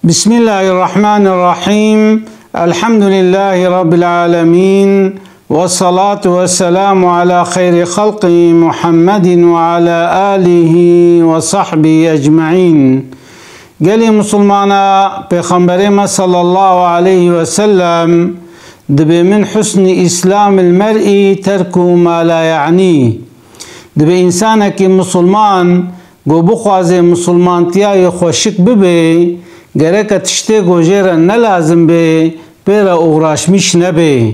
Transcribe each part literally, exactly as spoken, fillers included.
Bismillahirrahmanirrahim. Elhamdülillahi Rabbil alemin. Ve salatu ve selamu ala hayri halqi Muhammedin ve ala alihi ve sahbihi ecmaîn. Gelê Musulmana, Pêxemberê me sallallahu aleyhi ve sellem dibê, "Min husni islamil mer'i terku ma la ya'ni." Dibê, însanekî musulman ku bixwaze musulmantiya wî xweşik bibe, gereke tiştê ku jê re ne lazim be, pê re uğraşmiş nebe.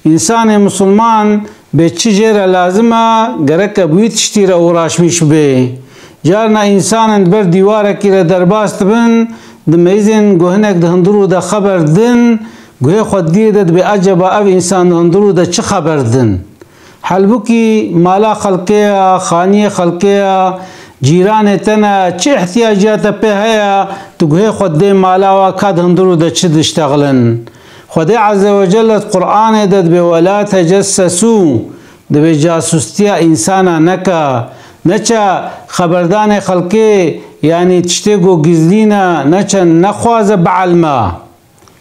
Însanê musulman bê çi jê re lazim e, gereke bi wî tiştî re uğraşmiş be. Carna însanên ber dîwarekî re derbas dibin, di meyzên ku hinek di hundirû de xeber didin, guhê xwe diyê de dibê, eceba ev însan di hundirû de çi xeber didin? Halbûkî mala xelkê ya, xaniyê xelkê ya, cîranê te ne, çi îhtiyacîya te pê heye, tu guhê xwe dê mala wa, ka di hundirû de çi diştexilin? Xwedê Azze ve Celle di Qur'anê de dibê, "Ve la tecessesu", dibê, casûstiya însana neke, neçe xeberdanê xelkê, yanî tiştê ku gizlî ne, neçe nexwaze bielme.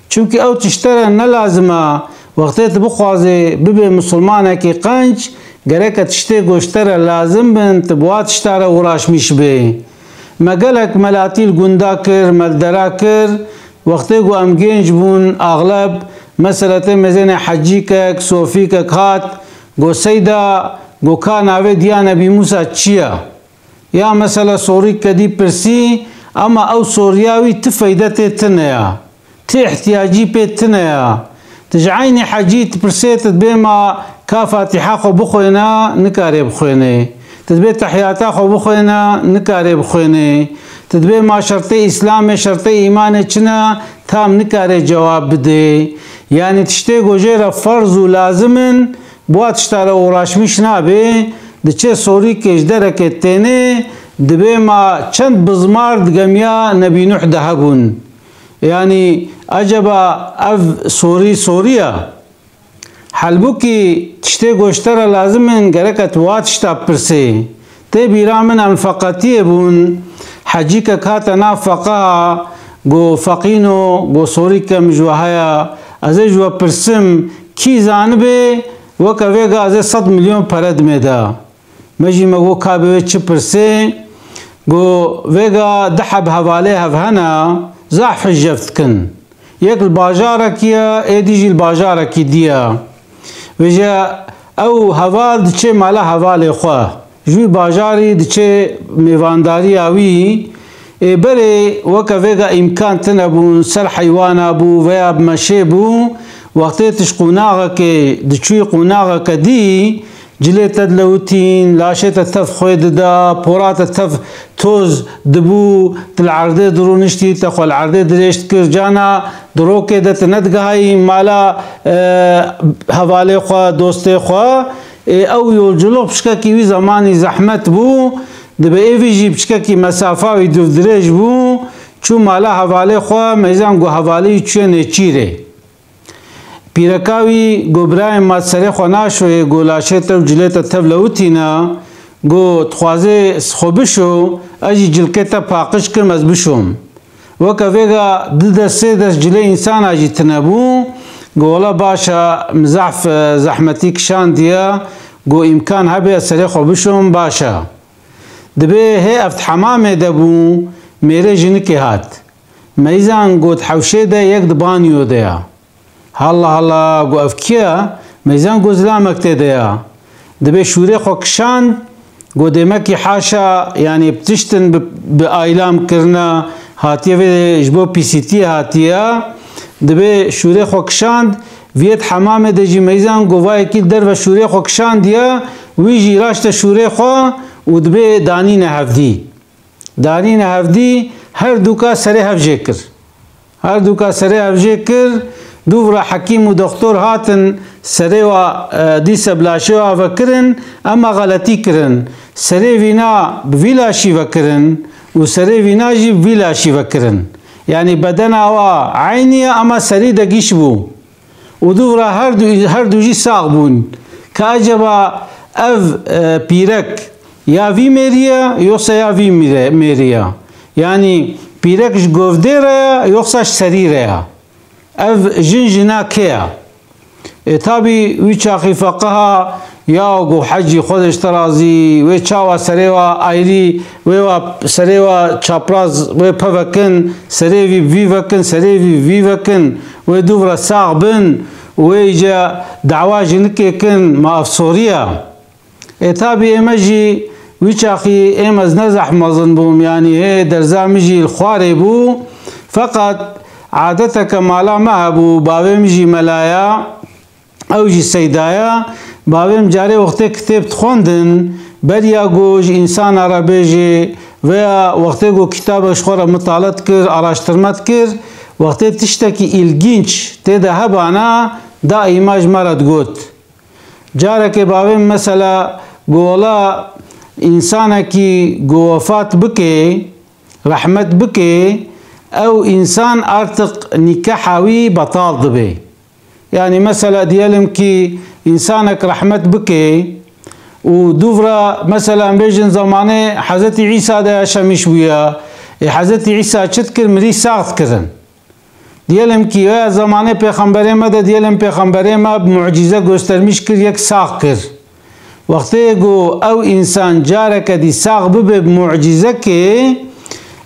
Çimkî ew tişte re ne lazim e. Wextê tu bixwazê bibê misilmanekî qenc, gereke tiştê ku ji te re lazim bin, tu bi wa tişta re uğraşmiş bê. Me gelek melatî li gunda kir, me li dera kir. Wextê ku em gênc bûn, axleb, mesela tê mezênê hecîkek, sofîkek hat, got, "Seyda, got, ka navê diya Nebî Mûsa çi ye?" Ya mesela sorî kedî pirsî, ama ew soriya wî ti feyde tê tine ya. Ti ihtiyacî pê tine ya. Ti ji eynî hecî dipirsê, ti dibê ma ka Fatiha xwe bixwêne, nikarê bixwêne. Ti dibê tehiyata xwe bixwêne, nikarê bixwêne. Ti dibê ma şertê Îslamê, şertê îmanê çi ne, tam nikarê cewab bidê. Yanî tiştê ku jê re ferz û lazim in, bi wa tişta re uğraşmiş nabe, diçe sorîkê ji derekê têne, dibê ma çend bizmar di gemiya Nebî Nuh de hebûn. Yanî, eceba ev sorî sorî ye? Halbûkî tiştê ku ji te re lazim in, gereke tu wa tişta bipirsê. Tê bîra min em li feqetiyê bûn. Hecîkek hate nav feqeha, got, "Feqîno, got, sorîke min ji we heye. Ez ê ji we pirsim, kî zanibê, weke vêga ez ê sed milyon pere dimê de." Me jî me got, "Ka bi wê çi pirsê?" Got, "Vêga du heb hevalê hev hene, zehf hişyef dikin. Yek li bajarekî ye, ê dî jî li bajarekî dî ye." Vêje ew heval diçê mala hevalê xwe. Ji wî bajarî diçê mêvandariya wî. Ê berê weke vêga îmkan tine bûn, ser heywana bû veya bi meşê bû. Wextê tu ji qonaxekê diçûyî qonaxeke dî, cilê te dilewitîn, laşê te tev xwê dida, pora te tev toz dibû, tu li erdê dirûniştî, te xwe li erdê dirêj dikir. Cana di rokê de tu nedigihayî mala, e, hevalê xwe, dostê xwe. Ê, ew yolculuk piçkekî wî zemanî zehmet bû, dibê êvî jî piçkekî mesafa wî dûvdirêj bû, çû mala hevalê xwe, meyzan got hevalê wî çûye nêçîrê. Pîreka wî got, "Birayê, ma serê xwe naşoyê, got, laşê te û cilê te tev lewitîne, got, dixwazê xwe bişo, ez jî cilkê te paqij kim, ez bişom." Weke vêga du dest sê dest cilê însana jî tine bû, got, "Wela baş e, min zehf, e, zehmetî kişandiye, got, îmkan hebe ez serê xwe bişom, baş e." Dibê hê ev di hemamê de bû, mêrê jinikê hat. Meyzan got, "Hewşê de yek di banyo de ya." "Halla halla," got, "ev kî ye?" Meyzan got, "Zilamek tê de ya." Dibê şûrê xwe kişand, got, "Demekî haşa, yanî tiştin bi, bi aylam kirine, hatiye vê ji bo pîsîtiyê hatiye." Dibê şûrê xwe kişand, viyet hemamê de jî meyzan got, "Va yekî li derve şûrê xwe kişandiye, wî jî raşte şûrê xwe û dibê danîne hevdî." Danîne hevdî, her dûka serê hev jê kir. Her dûka serê hev jê kir, dûv re hekîm û doxtor hatin, serê wa, e, dîse bi laşê wa vekirin, ema xeletî kirin. Serê vîna bi vî laşî vekirin û serê vîna jî bi vî laşî vekirin. Yanî bedena wa eynî ye, ema serî de gîş bû. Û dûv re her du, her du jî sax bûn. Ka eceba ev, e, pîrek ya vî mêrî ye, yoxsa ya vî mîre-, mêrî ye? Yanî Pîrek ji govdê re ye, yoxsa ji serî re ye? Ev jin jina kê ye? Ê tabî wî çaxî feqiha ya go hecî xwe de ji te razî, wê çawa serê wa ayrî, wê wa serê wa çapraz, wê pevekin, serê vî bi vî vekin, serê vî bi vî vekin, wê dûv re sax bin, wê îce dawa jinikê kin, ma ev sorî ye? Ê tabî ê me jî wî çaxî ê me ez ne zehf mezin bûm, yanî hê derza min jî li xwarê bû. Feqet adeteke mala me hebû, bavê min jî melaya, ew jî seydaya. Bavê min carê wextê kitêb dixwendin, beriya ku ji însana re bêjê, veya wextê ku kitabek ji xwe re mitale dikir, araştirme dikir, wextê tiştekî îlgînç tê de hebana, daîma ji me re digot. Carekê bavê min mesela got, wela, însanekî ku wefat bike, rehmet bike, ew însan artık nîkaha wî betal dibe. Yanî mesela diyelim ki însanek rehmet bike û dûv re mesela em bêjin zemanê Hezretî Îsa de yaşamîş bûye. Ê Hezretî Îsa çi dikir? Mirî sax dikirin. Diyelim ki ya zemanê pêxemberê me de, diyelim pêxemberê me bi mucîze göstermiş kir, yek sax kir. Wextê ku ew însan careke dî sax bibe bi mucîzekê,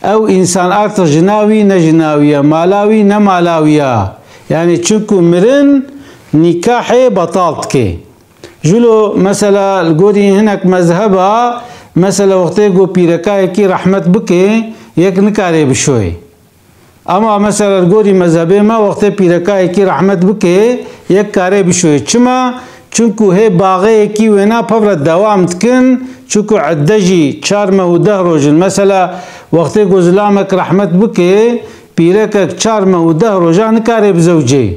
ew însan artık jina wî ne jina wî ye, mala wî ne mala wî ye. Yanî çunku mirin nîkahê betal dike. Jilo mesela li gorî hinek mezheba, mesela wextê ku pîrekayekî rehmet bike, yek nikare bişoyê. Ama mesela li gorî mezhebê me wextê pîrekayekî rehmet bike, yek kare bişoyê. Çima? Çunku hê baxeyekî wêna pevre dewam dikin, çunku edde jî çar meh û deh roj in. Mesela wextê ku zilamek rehmet bike, pîrekek çar meh û deh roja nikare bizewcê.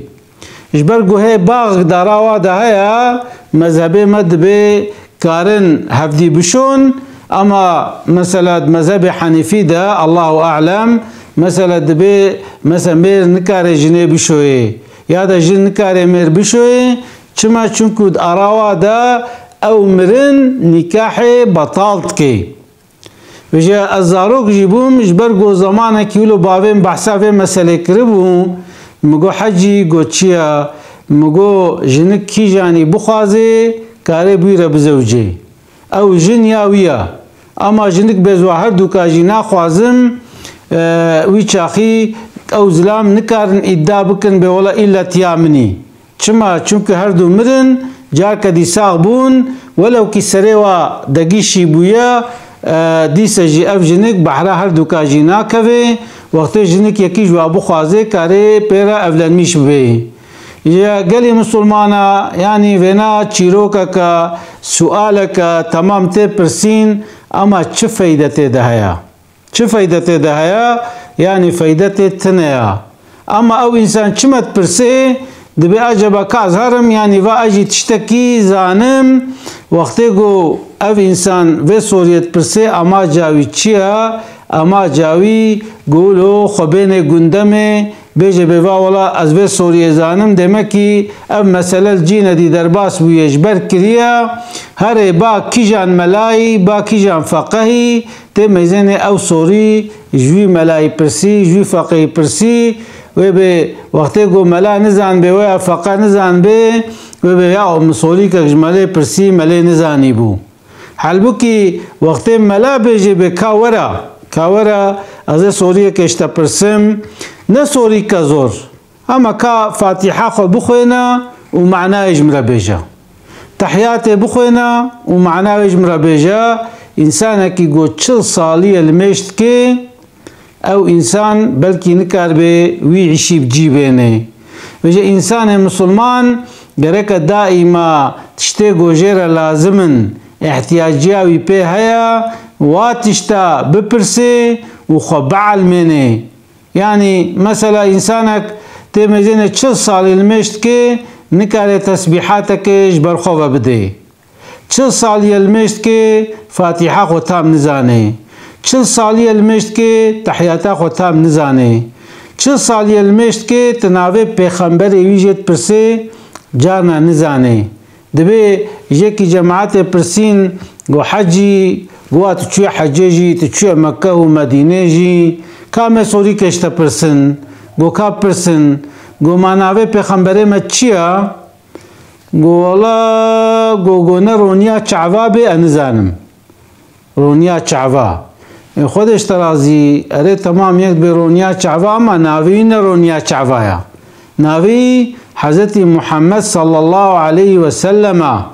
Ji ber ku hê bax dara wa de heye, mezhebê me dibê karin hevdî bişon, ama mesela di mezhebê Henîfî de, Allahu alem, mesela dibê, mesela mêr nikare jinê bişoyê, ya da jin nikare mêr bişoyê, çima? Çunku di ara wa de ew mirin nîkahê betal dike. Vêje ez zarok jî bûm, ji ber ku zemanekî wilo bavê min behsa vê meselê kiribû, min got, Hecî, got, çi ye? Min got, jinik kîjanî bixwazê, karê bi wî re bizewicê. Ew jin ya wî ye. Ama jinik bêzwa her dûka jî naxwazim, e, wî çaxî ew zilam nikarin îdia bikin bê wela îlla tiya min î. Çima? Çunku her du mirin, carke dî sax bûn, welewkî serê wa degîşî bûye, e, dîse jî ev jinik behra her duka jî nakeve. Wextê jinik yekî ji wa bixwaze, karê pê re evlenmîş bibe. Ya gelî misilmana, yanî vêna çîrokeke, sualeke temam tê pirsîn, ama çi feyde tê de heye? Çi feyde tê de heye? Yanî feyde tê tine ya. Ama ew însan çime dipirsê, dibê acaba ka ez herim, yanî va ez jî tiştekî zanim. Wextê ku ev însan vê soriyê dipirsê, amaca wî çi ye? Amaca wî ku wilo xwe bênê gundemê, bêje bê va wela ez vê soriyê zanim, demekî ev mesele li cî nedî derbas bûye, ji ber kiriye. Herê ba kîjan melayî, ba kîjan feqehî, tê meyzênê ew sorî ji wî melayî pirsî, ji wî feqehî pirsî, wê bê wextê ku mela nizanibê, wê ya feqe nizanibê, wê bê ya min sorîkek ji melê pirsî, melê nizanîbû. Halbûkî wextê mela bêjê bê ka were, ka were, ez ê soriyekê ji te pirsim, ne sorîke zor. Ama ka Fatîha xwe bixwêne û manayê ji min re bêje. Tehiyatê bixwêne û manayê ji min re bêje, însanekî ku çil salî ye limêj dike, ew însan belkî nikaribe wî îşî bi cî bêne. Vêje însanê misilman gereke daîma tiştê ku jê re lazim in, îhtiyacîya wî pê heye, wa tişta bipirse û xwe bielmêne. Yanî, mesela, însanek tê meyzênê çil salî limêj dike, nikare tesbîhateke ji ber xwe ve bide. Çil salî ye limêj dike, Fatîha xwe tam nizane. Çil salî ye limêj dike, tehiyata xwe tam nizane. Çil salî ye limêj dike, ti navê pêxemberê wî jê dipirse, carna nizane. Dibê yekî cemaetê pirsîn, got, Hecî, got, tu çûye hecê jî, tu çûye Mekke û Medînê jî, Ka me sorîkê ji te pirsin, go ka pirsin, go ma navê pêxemberê me çi ya? Go wela, go, go ne roniya çava bê, ez nizanim. Roniya çava. E, Xwedê ji te razî, erê temam yek dibê roniya çava, ama navê wî ne roniya çava ya. Navê wî Hezretî Muhammed sallallahu aleyhi ve sellem a.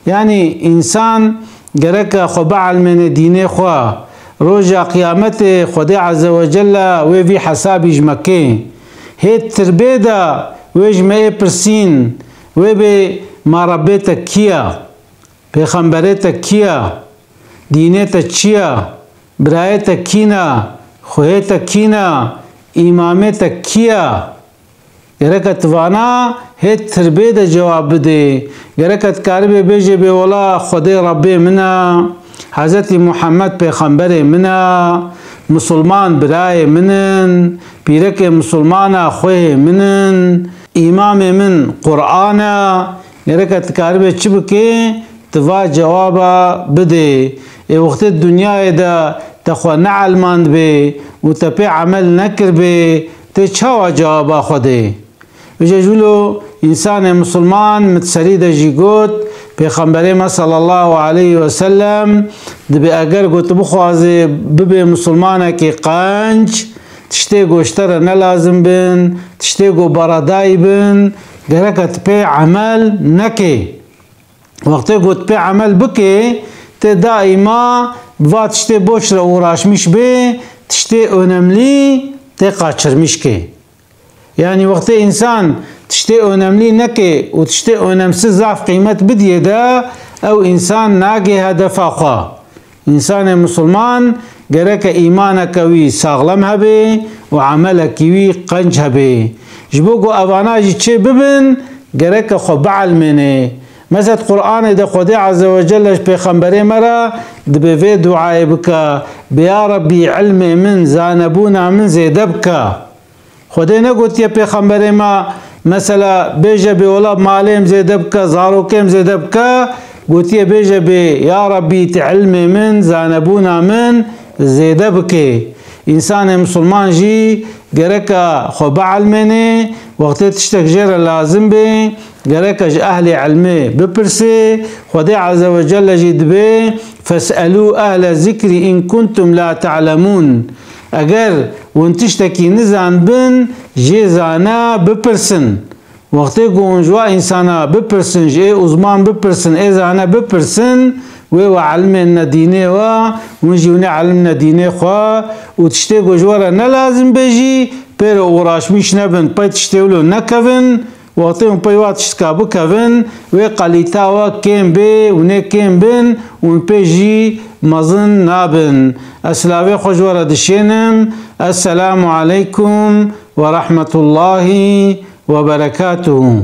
Yanî însan gereke xwe bielmêne dînê xwe. Roja qiyametê Xwedê Azze ve Celle wê vî hesabî ji me kê. Hê tirbê de wê ji me ê pirsîn, wê bê ma Rebbê te kî ya? Pêxemberê te kî ya? Dînê te çi ya? Birayê te kî ne? Xuhê te kî ne? Îmamê te kî ya? Gereke tu vana hê tirbê de cewab bidê. Gereke tu karibê bêjê bê wela Xwedê Rebbê min e, Hezretî Muhammed pêxemberê min e, misilman birayê min in, pîrekê misilmana xuhê min in, îmamê min Quran e. Gereke tu karibê çi bikê? Tu va cewaba bidê. Ê wextê dinyayê de te xwe neelmandibê û te pê emel nekiribê, tê çawa cewaba xwe dê? Vêce jûlo însanê misilman min serî de jî got, Pêxemberê me sallallahu aleyhi ve sellem dibê eger got bixwazê bibê misilmanekê qenc, tiştê go ji te re ne lazim bin, tiştê go beredayî bin, gereke tu pê emel nekê. Wextê ku tu pê emel bikê, tê daîma bi va tiştê boş re uğraşmiş bê, tiştê önemlî tê qaçirmiş kê. Yanî wextê însan tiştê önemlî nekê û tiştê önemsiz zaf qîmet bidiyê de, ew însan nagê hedefa xwe. Însanê misilman gereke îmaneke wî saxlem hebe û emelekî wî qenc hebe. Ji bo ku evana jî çê bibin, gereke xwe bielmêne. Mesela di Qur'anê de Xwedê Azze ve Celle ji Pêxemberê me re dibê vê duayê bike, Bi ya Rebbî ilmê min, zanebûna min zêde bike. Xwedê negotiye pêxemberê me, mesela, bêje bê wela malê em zêde bike, zarokê em zêde bike, gotiye bêje bê, ya Rabbî, tu ilmê min, zanebûna min zêde bike. Însanê misilman jî gereke xwe bielmêne, wextê tiştek jê re lazim bê, gereke ji ehlê ilmê bipirse. Xwedê Azze ve Celle jî dibê, Fes'elû ehle zikrî in kuntum la ta'lemûn. Eger hûn tiştekî nizanbin, jê zane bipirsin. Wextê ku hûn ji wa însana bipirsin, ji ê uzman bipirsin, ê zane bipirsin, wê we elimêne dînê we, hûn jî hûn ê elimne dînê xwe û tiştê ku ji we re ne lazim bê jî, pê re uğraşmiş nebin, pey tiştê wilo nekevin. Wextê hûn pey wa tiştka bikevin, wê qelîta we kêm bê û nê kêm bin, hûn pê jî mezin nabin. Ez silavê xwe ji we re dişênim. Esselamu aleykum ve rahmetullahi ve berekatuhu.